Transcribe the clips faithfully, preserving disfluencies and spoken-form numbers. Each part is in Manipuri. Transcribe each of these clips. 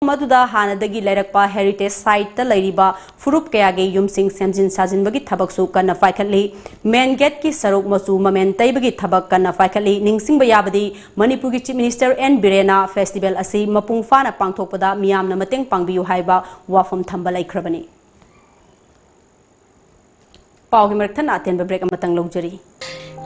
ꯃꯐꯝ ꯑꯗꯨꯗ ꯍꯥꯟꯅꯗꯒꯤ ꯂꯩꯔꯛꯄ heritage siteꯇ ꯂꯩꯔꯤꯕ ꯐꯨꯔꯨꯞ ꯀꯌꯥꯒꯤ ꯌꯨꯝꯁꯤꯡ ꯁꯦꯝꯖꯤꯟ ꯁꯥꯖꯤꯟꯕꯒꯤ ꯊꯕꯛꯁꯨ ꯀꯟꯅ ꯄꯥꯏꯈꯠꯂꯤ꯫ Main gateꯀꯤ ꯁꯔꯨꯛ ꯃꯆꯨ ꯃꯃꯦꯟ ꯇꯩꯕꯒꯤ ꯊꯕꯛ ꯀꯟꯅ ꯄꯥꯏꯈꯠꯂꯤ꯫ ꯅꯤꯡꯁꯤꯡꯕ ꯌꯥꯕꯗꯤ, ꯃꯅꯤꯄꯨꯔꯒꯤ Chief Minister ꯑꯦꯟ ꯕꯤꯔꯦꯟꯅ festival ꯑꯁꯤ ꯃꯄꯨꯡ ꯐꯥꯅ ꯄꯥꯡꯊꯣꯛꯄꯗ ꯃꯤꯌꯥꯝꯅ ꯃꯇꯦꯡ ꯄꯥꯡꯕꯤꯌꯨ ꯍꯥꯏꯕ ꯋꯥꯐꯝ ꯊꯝꯕ ꯂꯩꯈ꯭ꯔꯕꯅꯤ꯫ ꯄꯥꯎꯒꯤ ꯃꯔꯛ ꯊꯠꯅ ꯑꯇꯦꯟꯕ break ꯑꯃꯇꯪ ꯂꯧꯖꯔꯤ꯫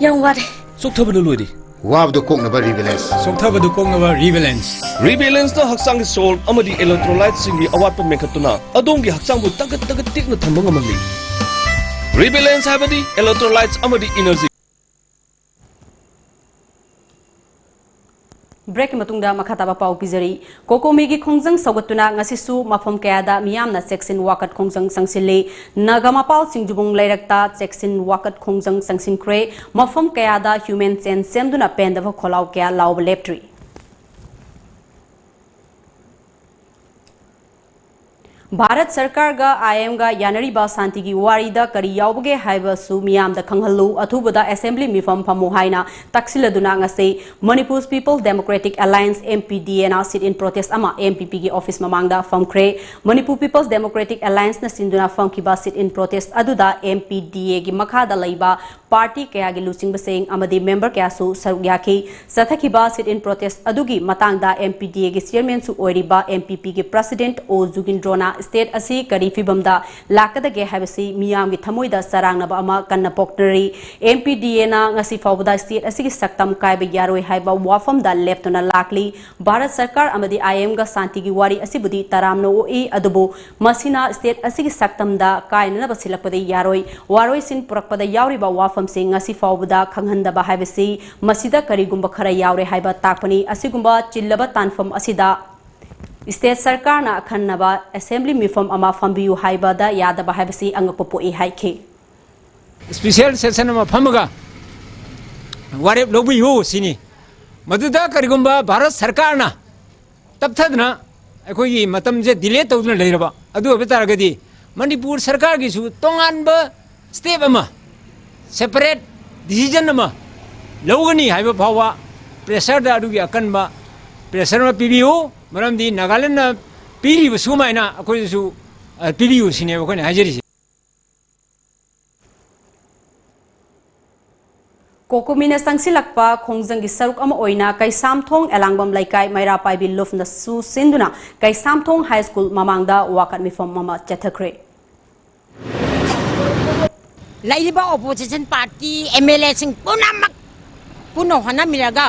ꯌꯥꯝ ꯋꯥꯔꯦ꯫ ꯆꯣꯛꯊꯕꯅ ꯂꯣꯏꯔꯦ꯫ ꯋꯥꯕꯗꯨ ꯀꯣꯛꯅꯕ Rebalance꯫ ꯆꯣꯛꯊꯕꯗꯨ ꯀꯣꯛꯅꯕ Rebalance꯫ Rebalanceꯅ ꯍꯛꯆꯥꯡꯒꯤ salt ꯑꯃꯗꯤ electrolyteꯁꯤꯡꯒꯤ ꯑꯋꯥꯠꯄ ꯃꯦꯟꯈꯠꯇꯨꯅ ꯑꯗꯣꯝꯒꯤ ꯍꯛꯆꯥꯡꯕꯨ ꯇꯒꯠ ꯇꯒꯠ ꯇꯦꯛꯅ ꯊꯝꯕ ꯉꯝꯍꯜꯂꯤ꯫ Rebalance ꯍꯥꯏꯕꯗꯤ electrolytes ꯑꯃꯗꯤ energy꯫ Breakꯀꯤ ꯃꯇꯨꯡꯗ ꯃꯈꯥ ꯇꯥꯕ ꯄꯥꯎ ꯄꯤꯖꯔꯤ꯫ COCOMIꯒꯤ ꯈꯣꯡꯖꯪ ꯁꯧꯒꯠꯇꯨꯅ ꯉꯁꯤꯁꯨ ꯃꯐꯝ ꯀꯌꯥꯗ ꯃꯤꯌꯥꯝꯅ ꯆꯦꯛꯁꯤꯟ ꯋꯥꯀꯠ ꯈꯣꯡꯖꯪ ꯆꯪꯁꯤꯜꯂꯤ꯫ ꯅꯥꯒꯥ ꯃꯄꯥꯜ ꯁꯤꯡꯖꯨꯕꯨꯡ ꯂꯩꯔꯛꯇ ꯆꯦꯛꯁꯤꯟ ꯋꯥꯀꯠ ꯈꯣꯡꯖꯪ ꯆꯪꯁꯤꯟꯈ꯭ꯔꯦ꯫ ꯃꯐꯝ ꯀꯌꯥꯗ human chain ꯁꯦꯝꯗꯨꯅ ꯄꯦꯟꯗꯕ ꯈꯣꯜꯂꯥꯎ ꯀꯌꯥ ꯂꯥꯎꯕ ꯂꯦꯞꯇ꯭ꯔꯤ꯫ ꯚꯥꯔꯠ ꯁꯔꯀꯥꯔꯒ IMꯒ ꯌꯥꯅꯔꯤꯕ ꯁꯥꯟꯇꯤꯒꯤ ꯋꯥꯔꯤꯗ ꯀꯔꯤ ꯌꯥꯎꯕꯒꯦ ꯍꯥꯏꯕꯁꯨ ꯃꯤꯌꯥꯝꯗ ꯈꯪꯍꯜꯂꯨ, ꯑꯊꯨꯕꯗ assembly ꯃꯤꯐꯝ ꯐꯝꯃꯨ ꯍꯥꯏꯅ ꯇꯛꯁꯤꯜꯂꯗꯨꯅ ꯉꯁꯤ Manipur People Democratic Alliance, MPDAꯅ sit-in protest ꯑꯃ MPPꯒꯤ office ꯃꯃꯥꯡꯗ ꯐꯝꯈ꯭ꯔꯦ꯫ Manipur People's Democratic Allianceꯅ ꯁꯤꯟꯗꯨꯅ ꯐꯝꯈꯤꯕ sit-in protest ꯑꯗꯨꯗ MPDAꯒꯤ ꯃꯈꯥꯗ ꯂꯩꯕ party ꯀꯌꯥꯒꯤ ꯂꯨꯆꯤꯡꯕꯁꯤꯡ ꯑꯃꯗꯤ member ꯀꯌꯥꯁꯨ ꯁꯔꯨꯛ ꯌꯥꯈꯤ꯫ ꯆꯠꯊꯈꯤꯕ sit-in protest ꯑꯗꯨꯒꯤ ꯃꯇꯥꯡꯗ MPDAꯒꯤ chairmanꯁꯨ ꯑꯣꯏꯔꯤꯕ MPPꯒꯤ president ꯑꯣ ꯖꯨꯒꯤꯟꯗ꯭ꯔꯣꯅ state ꯑꯁꯤ ꯀꯔꯤ ꯐꯤꯕꯝꯗ ꯂꯥꯛꯀꯗꯒꯦ ꯍꯥꯏꯕꯁꯤ ꯃꯤꯌꯥꯝꯒꯤ ꯊꯃꯣꯏꯗ ꯆꯔꯥꯡꯅꯕ ꯑꯃ ꯀꯟꯅ ꯄꯣꯛꯅꯔꯤ꯫ MPDAꯅ ꯉꯁꯤ ꯐꯥꯎꯕꯗ state ꯑꯁꯤꯒꯤ ꯁꯛꯇꯝ ꯀꯥꯏꯕ ꯌꯥꯔꯣꯏ ꯍꯥꯏꯕ ꯋꯥꯐꯝꯗ ꯂꯦꯞꯇꯨꯅ ꯂꯥꯛꯂꯤ꯫ ꯚꯥꯔꯠ ꯁꯔꯀꯥꯔ ꯑꯃꯗꯤ IMꯒ ꯁꯥꯟꯇꯤꯒꯤ ꯋꯥꯔꯤ ꯑꯁꯤꯕꯨꯗꯤ ꯇꯔꯥꯝꯅ ꯑꯣꯛꯏ, ꯑꯗꯨꯕꯨ ꯃꯁꯤꯅ state ꯑꯁꯤꯒꯤ ꯁꯛꯇꯝꯗ ꯀꯥꯏꯅꯅꯕ ꯁꯤꯜꯂꯛꯄꯗꯤ ꯌꯥꯔꯣꯏ꯫ ꯋꯥꯔꯣꯏꯁꯤꯟ ꯄꯨꯔꯛꯄꯗ ꯌꯥꯎꯔꯤꯕ ꯋꯥꯐꯝꯁꯤꯡ ꯉꯁꯤ ꯐꯥꯎꯕꯗ ꯈꯪꯍꯟꯗꯕ ꯍꯥꯏꯕꯁꯤ ꯃꯁꯤꯗ ꯀꯔꯤꯒꯨꯝꯕ ꯈꯔ ꯌꯥꯎꯔꯦ ꯍꯥꯏꯕ ꯇꯥꯛꯄꯅꯤ꯫ ꯑꯁꯤꯒꯨꯝꯕ ꯆꯤꯜꯂꯕ ꯇꯥꯟꯐꯝ ꯑꯁꯤꯗ state ꯁꯔꯀꯥꯔꯅ ꯑꯈꯟꯅꯕ assembly ꯃꯤꯐꯝ ꯑꯃ ꯐꯝꯕꯤꯌꯨ ꯍꯥꯏꯕꯗ ꯌꯥꯗꯕ ꯍꯥꯏꯕꯁꯤ ꯑꯉꯛꯄ ꯄꯣꯛꯏ ꯍꯥꯏꯈꯤ꯫ Special session ꯑꯃ ꯐꯝꯃꯒ ꯋꯥꯔꯦꯞ ꯂꯧꯕꯤꯌꯨ ꯁꯤꯅꯤ꯫ ꯃꯗꯨꯗ ꯀꯔꯤꯒꯨꯝꯕ ꯚꯥꯔꯠ ꯁꯔꯀꯥꯔꯅ ꯇꯞꯊꯗꯅ ꯑꯩꯈꯣꯏꯒꯤ ꯃꯇꯝꯁꯦ delay ꯇꯧꯗꯨꯅ ꯂꯩꯔꯕ ꯑꯗꯨ ꯑꯣꯏꯕ ꯇꯥꯔꯒꯗꯤ ꯃꯅꯤꯄꯨꯔ ꯁꯔꯀꯥꯔꯒꯤꯁꯨ ꯇꯣꯉꯥꯟꯕ step ꯑꯃ, separate decision ꯑꯃ ꯂꯧꯒꯅꯤ ꯍꯥꯏꯕ ꯐꯥꯎꯕ pressureꯗ ꯑꯗꯨꯒꯤ ꯑꯀꯟꯕ pressure ꯑꯃ ꯄꯤꯕꯤꯌꯨ꯫ ꯃꯔꯝꯗꯤ ꯅꯥꯒꯥꯂꯦꯟꯗꯅ ꯄꯤꯔꯤꯕ ꯁꯨꯃꯥꯏꯅ ꯑꯩꯈꯣꯏꯗꯁꯨ, ꯑ, ꯄꯤꯕꯤꯌꯨ ꯁꯤꯅꯦꯕ ꯑꯩꯈꯣꯏꯅ ꯍꯥꯏꯖꯔꯤꯁꯦ꯫ ꯀꯣꯀꯣꯃꯤꯅ ꯆꯪꯁꯤꯜꯂꯛꯄ ꯈꯣꯡꯖꯪꯒꯤ ꯁꯔꯨꯛ ꯑꯃ ꯑꯣꯏꯅ ꯀꯩꯁꯥꯝꯊꯣꯡ ꯑꯦꯂꯥꯡꯕꯝ ꯂꯩꯀꯥꯏ ꯃꯩꯔꯥ ꯄꯥꯏꯕꯤ ꯂꯨꯞꯅꯁꯨ ꯁꯤꯟꯗꯨꯅ ꯀꯩꯁꯥꯝꯊꯣꯡ ꯍꯥꯏ ꯁ꯭ꯀꯨꯜ ꯃꯃꯥꯡꯗ ꯋꯥꯀꯠ ꯃꯤꯐꯝ ꯑꯃ ꯆꯠꯊꯈ꯭ꯔꯦ꯫ ꯂꯩꯔꯤꯕ opposition party MLAꯁꯤꯡ ꯄꯨꯝꯅꯃꯛ ꯄꯨꯟꯅ ꯍꯣꯠꯅꯃꯤꯟꯅꯔꯒ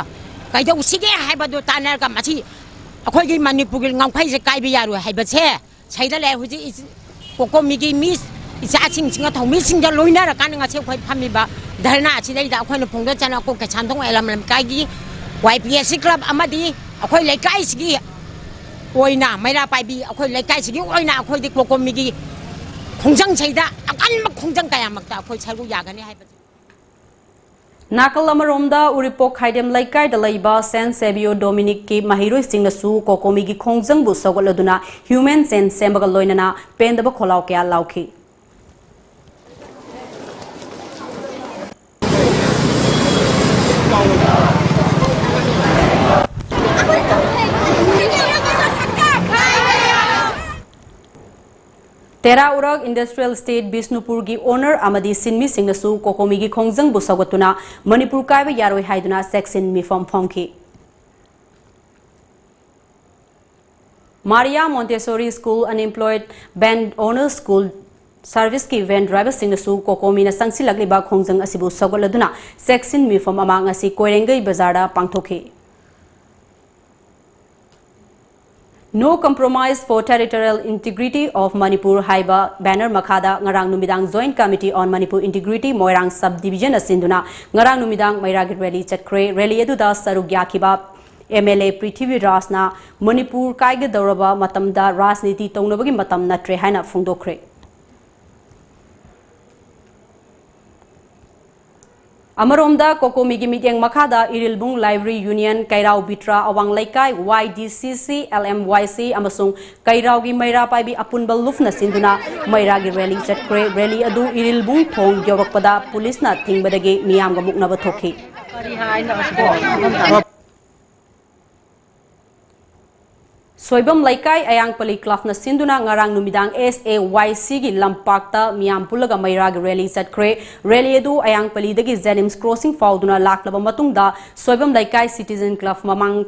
ꯀꯩꯗꯧꯁꯤꯒꯦ ꯍꯥꯏꯕꯗꯨ ꯇꯥꯟꯅꯔꯒ ꯃꯁꯤ ꯑꯩꯈꯣꯏꯒꯤ ꯃꯅꯤꯄꯨꯔꯒꯤ ꯉꯝꯈꯩꯁꯦ ꯀꯥꯏꯕ ꯌꯥꯔꯣꯏ ꯍꯥꯏꯕꯁꯦ ꯁꯩꯗ ꯂꯩ꯫ ꯍꯧꯖꯤꯛ ꯏꯆ-, ꯀꯣꯀꯣꯃꯤꯒꯤ ꯃꯤ ꯏꯆꯥꯁꯤꯡꯁꯤꯒ ꯊꯧꯃꯤꯁꯤꯡꯒ ꯂꯣꯏꯅꯔꯀꯥꯟꯗ ꯉꯁꯤ ꯑꯩꯈꯣꯏ ꯐꯝꯃꯤꯕ ꯙꯔꯅꯥ ꯑꯁꯤꯗꯩꯗ ꯑꯩꯈꯣꯏꯅ ꯐꯣꯡꯗꯣꯛꯆꯅ ꯑꯩꯈꯣꯏ ꯀꯩꯁꯥꯝꯊꯣꯡ ꯑꯦꯂꯥꯝ ꯂꯩꯀꯥꯏꯒꯤ YPSC club ꯑꯃꯗꯤ ꯑꯩꯈꯣꯏ ꯂꯩꯀꯥꯏꯁꯤꯒꯤ ꯑꯣꯏꯅ ꯃꯩꯔꯥ ꯄꯥꯏꯕꯤ ꯑꯩꯈꯣꯏ ꯂꯩꯀꯥꯏꯁꯤꯒꯤ ꯑꯣꯏꯅ ꯑꯩꯈꯣꯏꯗꯤ ꯀꯣꯀꯣꯃꯤꯒꯤ ꯈꯣꯡꯖꯪꯁꯤꯗ ꯑꯀꯟꯕ ꯈꯣꯡꯖꯪ ꯀꯌꯥꯃꯛꯇ ꯑꯩꯈꯣꯏ ꯁꯔꯨꯛ ꯌꯥꯒꯅꯤ ꯍꯥꯏꯕꯁꯤ꯫ ꯅꯥꯀꯜ ꯑꯃꯔꯣꯝꯗ ꯎꯔꯤꯄꯣꯛ ꯈꯥꯏꯗꯦꯝ ꯂꯩꯀꯥꯏꯗ ꯂꯩꯕ ꯁꯦꯟ ꯁꯦꯕꯤꯌꯣ ꯗꯣꯃꯤꯅꯤꯛꯀꯤ ꯃꯍꯩꯔꯣꯏꯁꯤꯡꯅꯁꯨ ꯀꯣꯀꯣꯃꯤꯒꯤ ꯈꯣꯡꯖꯪꯕꯨ ꯁꯧꯒꯠꯂꯗꯨꯅ ꯍ꯭ꯌꯨꯃꯦꯟ ꯆꯦꯟ ꯁꯦꯝꯕꯒ ꯂꯣꯏꯅꯅ ꯄꯦꯟꯗꯕ ꯈꯣꯜꯂꯥꯎ ꯀꯌꯥ ꯂꯥꯎꯈꯤ꯫ ꯇꯦꯔꯥ ꯎꯔꯛ ꯏꯟꯗꯁꯇ꯭ꯔꯤꯌꯦꯜ ꯏꯁꯇꯦꯠ ꯕꯤꯁꯅꯨꯄꯨꯔꯒꯤ ꯑꯣꯅꯔ ꯑꯃꯗꯤ ꯁꯤꯟꯃꯤꯁꯤꯡꯅꯁꯨ ꯀꯣꯀꯣꯃꯤꯒꯤ ꯈꯣꯡꯖꯪꯕꯨ ꯁꯧꯒꯠꯇꯨꯅ ꯃꯅꯤꯄꯨꯔ ꯀꯥꯏꯕ ꯌꯥꯔꯣꯏ ꯍꯥꯏꯗꯨꯅ ꯆꯦꯛꯁꯤꯟ ꯃꯤꯐꯝ ꯐꯣꯡꯈꯤ꯫ Maria Montessori school unemployed van owner school ꯁꯥꯔꯚꯤꯁꯀꯤ ꯚꯦꯟ ꯗ꯭ꯔꯥꯏꯚꯔꯁꯤꯡꯅꯁꯨ ꯀꯣꯀꯣꯃꯤꯅ ꯆꯪꯁꯤꯜꯂꯛꯂꯤꯕ ꯈꯣꯡꯖꯪ ꯑꯁꯤꯕꯨ ꯁꯧꯒꯠꯂꯗꯨꯅ ꯆꯦꯛꯁꯤꯟ ꯃꯤꯐꯝ ꯑꯃ ꯉꯁꯤ ꯀꯣꯏꯔꯦꯡꯒꯩ ꯕꯖꯥꯔꯗ ꯄꯥꯡꯊꯣꯛꯈꯤ꯫ No Compromise for Territorial Integrity of Manipur ꯍꯥꯏꯕ ꯕꯦꯅꯔ ꯃꯈꯥꯗ ꯉꯔꯥꯡ ꯅꯨꯃꯤꯗꯥꯡ Joint Committee on Manipur Integrity Moirang Sub Division ꯅ ꯁꯤꯟꯗꯨꯅ ꯉꯔꯥꯡ ꯅꯨꯃꯤꯗꯥꯡ ꯃꯩꯔꯥꯒꯤ ꯔꯦꯂꯤ ꯆꯠꯈ꯭ꯔꯦ꯫ ꯔꯦꯂꯤ ꯑꯗꯨꯗ ꯁꯔꯨꯛ ꯌꯥꯈꯤꯕ MLA ꯄ꯭ꯔꯤꯊꯤꯕꯤꯔꯥꯖꯅ ꯃꯅꯤꯄꯨꯔ ꯀꯥꯏꯒꯗꯧꯔꯕ ꯃꯇꯝꯗ ꯔꯥꯖꯅꯤꯇꯤ ꯇꯧꯅꯕꯒꯤ ꯃꯇꯝ ꯅꯠꯇ꯭ꯔꯦ ꯍꯥꯏꯅ ꯐꯣꯡꯗꯣꯛꯈ꯭ꯔꯦ꯫ ꯑꯃꯔꯣꯝꯗ, ꯀꯣꯀꯣꯃꯤꯒꯤ ꯃꯤꯠꯌꯦꯡ ꯃꯈꯥꯗ ꯏꯔꯤꯜꯕꯨꯡ ꯂꯥꯏꯕ꯭ꯔꯤ ꯌꯨꯅꯤꯌꯟ, ꯀꯩꯔꯥꯎ ꯕꯤꯇ꯭ꯔꯥ ꯑꯋꯥꯡ ꯂꯩꯀꯥꯏ, YDCC, LMYC ꯑꯃꯁꯨꯡ ꯀꯩꯔꯥꯎꯒꯤ ꯃꯩꯔꯥ ꯄꯥꯏꯕꯤ ꯑꯄꯨꯟꯕ ꯂꯨꯞꯅ ꯁꯤꯟꯗꯨꯅ ꯃꯩꯔꯥꯒꯤ ꯔꯦꯂꯤ ꯆꯠꯈ꯭ꯔꯦ꯫ ꯔꯦꯂꯤ ꯑꯗꯨ ꯏꯔꯤꯜꯕꯨꯡ ꯊꯣꯡ ꯌꯧꯔꯛꯄꯗ ꯄꯨꯂꯤꯁꯅ ꯊꯤꯡꯕꯗꯒꯤ ꯃꯤꯌꯥꯝꯒ ꯃꯨꯛꯅꯕ ꯊꯣꯛꯈꯤ꯫ ꯁꯣꯏꯕꯝ ꯂꯩꯀꯥꯏ ꯑꯌꯥꯡꯄꯜꯂꯤ ꯀ꯭ꯂꯕꯅ ꯁꯤꯟꯗꯨꯅ ꯉꯔꯥꯡ ꯅꯨꯃꯤꯗꯥꯡ S A Y C ꯒꯤ ꯂꯝꯄꯥꯛꯇ ꯃꯤꯌꯥꯝ ꯄꯨꯜꯂꯒ ꯃꯩꯔꯥꯒꯤ ꯔꯦꯂꯤ ꯆꯠꯈ꯭ꯔꯦ꯫ ꯔꯦꯂꯤ ꯑꯗꯨ ꯑꯌꯥꯡꯄꯜꯂꯤꯗꯒꯤ JNIMS crossing ꯐꯥꯎꯗꯨꯅ ꯂꯥꯛꯂꯕ ꯃꯇꯨꯡꯗ ꯁꯣꯏꯕꯝ ꯂꯩꯀꯥꯏ Citizen Club ꯃꯃꯥꯡ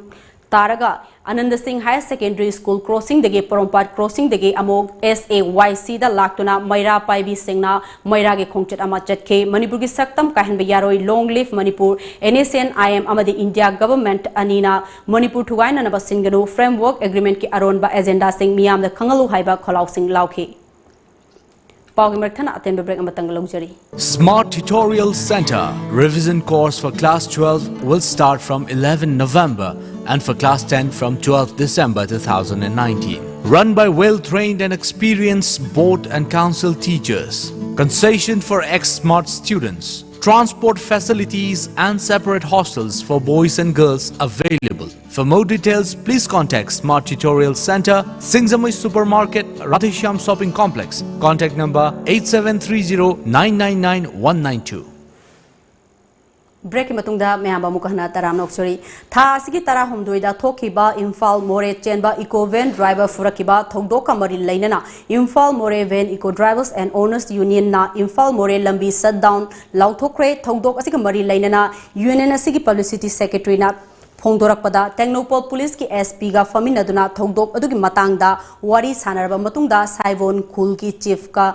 ꯇꯥꯔꯒ ꯑꯅꯟꯗ ꯁꯤꯡ Higher Secondary School crossing ꯗꯒꯤ ꯄꯣꯔꯣꯝꯄꯥꯠ crossing ꯗꯒꯤ ꯑꯃꯨꯛ S A Y C ꯗ ꯂꯥꯛꯇꯨꯅ ꯃꯩꯔꯥ ꯄꯥꯏꯕꯤꯁꯤꯡꯅ ꯃꯩꯔꯥꯒꯤ ꯈꯣꯡꯆꯠ ꯑꯃ ꯆꯠꯈꯤ꯫ ꯃꯅꯤꯄꯨꯔꯒꯤ ꯁꯛꯇꯝ ꯀꯥꯏꯍꯟꯕ ꯌꯥꯔꯣꯏ, Long Live Manipur, N S C N I M ꯑꯃꯗꯤ ꯏꯟꯗꯤꯌꯥ ꯒꯚꯔꯟꯃꯦꯟꯠ ꯑꯅꯤꯅ ꯃꯅꯤꯄꯨꯔ ꯊꯨꯒꯥꯏꯅꯅꯕ ꯁꯤꯟꯒꯅꯨ, Framework Agreement ꯀꯤ ꯑꯔꯣꯟꯕ ꯑꯦꯖꯦꯟꯗꯥꯁꯤꯡ ꯃꯤꯌꯥꯝꯗ ꯈꯪꯍꯜꯂꯨ ꯍꯥꯏꯕ ꯈꯣꯜꯂꯥꯎꯁꯤꯡ ꯂꯥꯎꯈꯤ꯫ ꯄꯥꯎꯒꯤ ꯃꯔꯛ ꯊꯠꯅ ꯑꯇꯦꯟꯕ ꯕ꯭ꯔꯦꯛ ꯑꯃꯇꯪ ꯂꯧꯖꯔꯤ꯫ Smart Tutorial Center, revision course for class twelve will start from eleven November and for class ten from twelfth December two thousand nineteen. Run by well-trained and experienced board and council teachers. Concession for ex-smart students. Transport facilities and separate hostels for boys and girls available. For more details, please contact Smart Tutorial Center, Singzamui Supermarket, Radheshyam Shopping Complex. Contact number eight seven three zero nine nine nine one nine two. ꯕ꯭ꯔꯦꯛꯀꯤ ꯃꯇꯨꯡꯗ ꯃꯌꯥꯝꯕ ꯑꯃꯨꯛ ꯍꯟꯅ ꯇꯔꯥꯝꯅ ꯑꯣꯛꯆꯔꯤ꯫ ꯊꯥ ꯑꯁꯤꯒꯤ ꯇꯔꯥꯍꯨꯝꯗꯣꯏꯗ ꯊꯣꯛꯈꯤꯕ ꯏꯝꯐꯥꯜ ꯃꯣꯔꯦ ꯆꯦꯟꯕ ꯏꯀꯣ ꯚꯦꯟ ꯗ꯭ꯔꯥꯏꯚꯔ ꯐꯨꯔꯛꯈꯤꯕ ꯊꯧꯗꯣꯛꯀ ꯃꯔꯤ ꯂꯩꯅꯅ Imphal Moreh van Eeco drivers and owners ꯌꯨꯅꯤꯌꯟꯅ ꯏꯝꯐꯥꯜ ꯃꯣꯔꯦ ꯂꯝꯕꯤ ꯁꯠ ꯗꯥꯎꯟ ꯂꯥꯎꯊꯣꯛꯈ꯭ꯔꯦ꯫ ꯊꯧꯗꯣꯛ ꯑꯁꯤꯒ ꯃꯔꯤ ꯂꯩꯅꯅ ꯌꯨꯅꯤꯌꯟ ꯑꯁꯤꯒꯤ ꯄꯕ꯭ꯂꯤꯁꯤꯇꯤ ꯁꯦꯀ꯭ꯔꯦꯇꯔꯤꯅ ꯐꯣꯡꯗꯣꯔꯛꯄꯗ, ꯇꯦꯡꯅꯧꯄꯜ ꯄꯨꯂꯤꯁꯀꯤ S P ꯒ ꯐꯝꯃꯤꯟꯅꯗꯨꯅ ꯊꯧꯗꯣꯛ ꯑꯗꯨꯒꯤ ꯃꯇꯥꯡꯗ ꯋꯥꯔꯤ ꯁꯥꯟꯅꯔꯕ ꯃꯇꯨꯡꯗ, ꯁꯥꯏꯕꯣꯟ ꯈꯨꯜꯒꯤ ꯆꯤꯐꯀ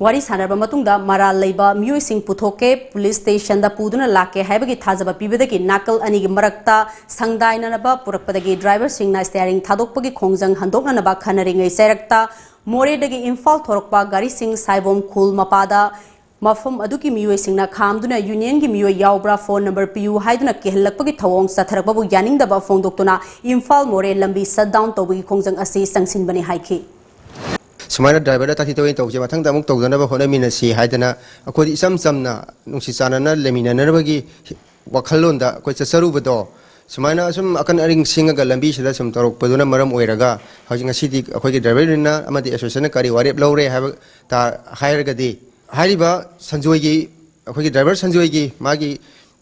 ꯋꯥꯔꯤ ꯁꯥꯟꯅꯔꯕ ꯃꯇꯨꯡꯗ, ꯃꯔꯥꯜ ꯂꯩꯕ ꯃꯤꯑꯣꯏꯁꯤꯡ ꯄꯨꯊꯣꯛꯀꯦ, ꯄꯨꯂꯤꯁ ꯁ꯭ꯇꯦꯁꯟꯗ ꯄꯨꯗꯨꯅ ꯂꯥꯛꯀꯦ ꯍꯥꯏꯕꯒꯤ ꯊꯥꯖꯕ ꯄꯤꯕꯗꯒꯤ, ꯅꯥꯀꯜ ꯑꯅꯤꯒꯤ ꯃꯔꯛꯇ ꯁꯪꯗꯥꯏꯅꯅꯕ ꯄꯨꯔꯛꯄꯗꯒꯤ, ꯗ꯭ꯔꯥꯏꯚꯔꯁꯤꯡꯅ ꯁ꯭ꯇꯤꯌꯥꯔꯤꯡ ꯊꯥꯗꯣꯛꯄꯒꯤ ꯈꯣꯡꯖꯪ ꯍꯟꯗꯣꯛꯅꯅꯕ ꯈꯟꯅꯔꯤꯉꯩ ꯆꯩꯔꯛꯇ ꯃꯣꯔꯦꯗꯒꯤ ꯏꯝꯐꯥꯜ ꯊꯣꯔꯛꯄ ꯒꯥꯔꯤꯁꯤꯡ ꯁꯥꯏꯕꯣꯝ ꯈꯨꯜ ꯃꯄꯥꯗ ꯃꯐꯝ ꯑꯗꯨꯒꯤ ꯃꯤꯑꯣꯏꯁꯤꯡꯅ ꯈꯥꯝꯗꯨꯅ ꯌꯨꯅꯤꯌꯟꯒꯤ ꯃꯤꯑꯣꯏ ꯌꯥꯎꯕ꯭ꯔꯥ, ꯐꯣꯟ ꯅꯝꯕꯔ ꯄꯤꯌꯨ ꯍꯥꯏꯗꯨꯅ ꯀꯤꯍꯜꯂꯛꯄꯒꯤ ꯊꯧꯑꯣꯡ ꯆꯠꯊꯔꯛꯄꯕꯨ ꯌꯥꯅꯤꯡꯗꯕ ꯐꯣꯡꯗꯣꯛꯇꯨꯅ ꯏꯝꯐꯥꯜ ꯃꯣꯔꯦ ꯂꯝꯕꯤ ꯁꯠ ꯗꯥꯎꯟ ꯇꯧꯕꯒꯤ ꯈꯣꯡꯖꯪ ꯑꯁꯤ ꯆꯪꯁꯤꯟꯕꯅꯤ ꯍꯥꯏꯈꯤ꯫ ꯁꯨꯃꯥꯏꯅ ꯗ꯭ꯔꯥꯏꯚꯔꯗ ꯇꯥꯊꯤ ꯇꯧꯑꯦꯅ ꯇꯧꯕꯁꯦ ꯃꯊꯪꯗ ꯑꯃꯨꯛ ꯇꯧꯗꯅꯕ ꯍꯣꯠꯅꯃꯤꯟꯅꯁꯤ ꯍꯥꯏꯗꯅ ꯑꯩꯈꯣꯏꯗꯤ ꯏꯆꯝ ꯆꯝꯅ ꯅꯨꯡꯁꯤ ꯆꯥꯟꯅꯅ ꯂꯩꯃꯤꯟꯅꯅꯕꯒꯤ ꯋꯥꯈꯜꯂꯣꯟꯗ ꯑꯩꯈꯣꯏ ꯆꯠꯆꯔꯨꯕꯗꯣ, ꯁꯨꯃꯥꯏꯅ ꯁꯨꯝ ꯑꯀꯟ ꯑꯔꯤꯡ ꯁꯤꯡꯉꯒ ꯂꯝꯕꯤꯁꯤꯗ ꯁꯨꯝ ꯇꯧꯔꯛꯄꯗꯨꯅ ꯃꯔꯝ ꯑꯣꯏꯔꯒ ꯍꯧꯖꯤꯛ ꯉꯁꯤꯗꯤ ꯑꯩꯈꯣꯏꯒꯤ ꯗ꯭ꯔꯥꯏꯚꯔ ꯌꯨꯅꯤꯌꯟꯅ ꯑꯃꯗꯤ ꯑꯦꯁꯣꯁꯤꯌꯦꯁꯟꯅ ꯀꯔꯤ ꯋꯥꯔꯦꯞ ꯂꯧꯔꯦ ꯍꯥꯏꯕ ꯇꯥ-, ꯍꯥꯏꯔꯒꯗꯤ, ꯍꯥꯏꯔꯤꯕ ꯁꯟꯖꯣꯏꯒꯤ, ꯑꯩꯈꯣꯏꯒꯤ ꯗ꯭ꯔꯥꯏꯚꯔ ꯁꯟꯖꯣꯏꯒꯤ ꯃꯥꯒꯤ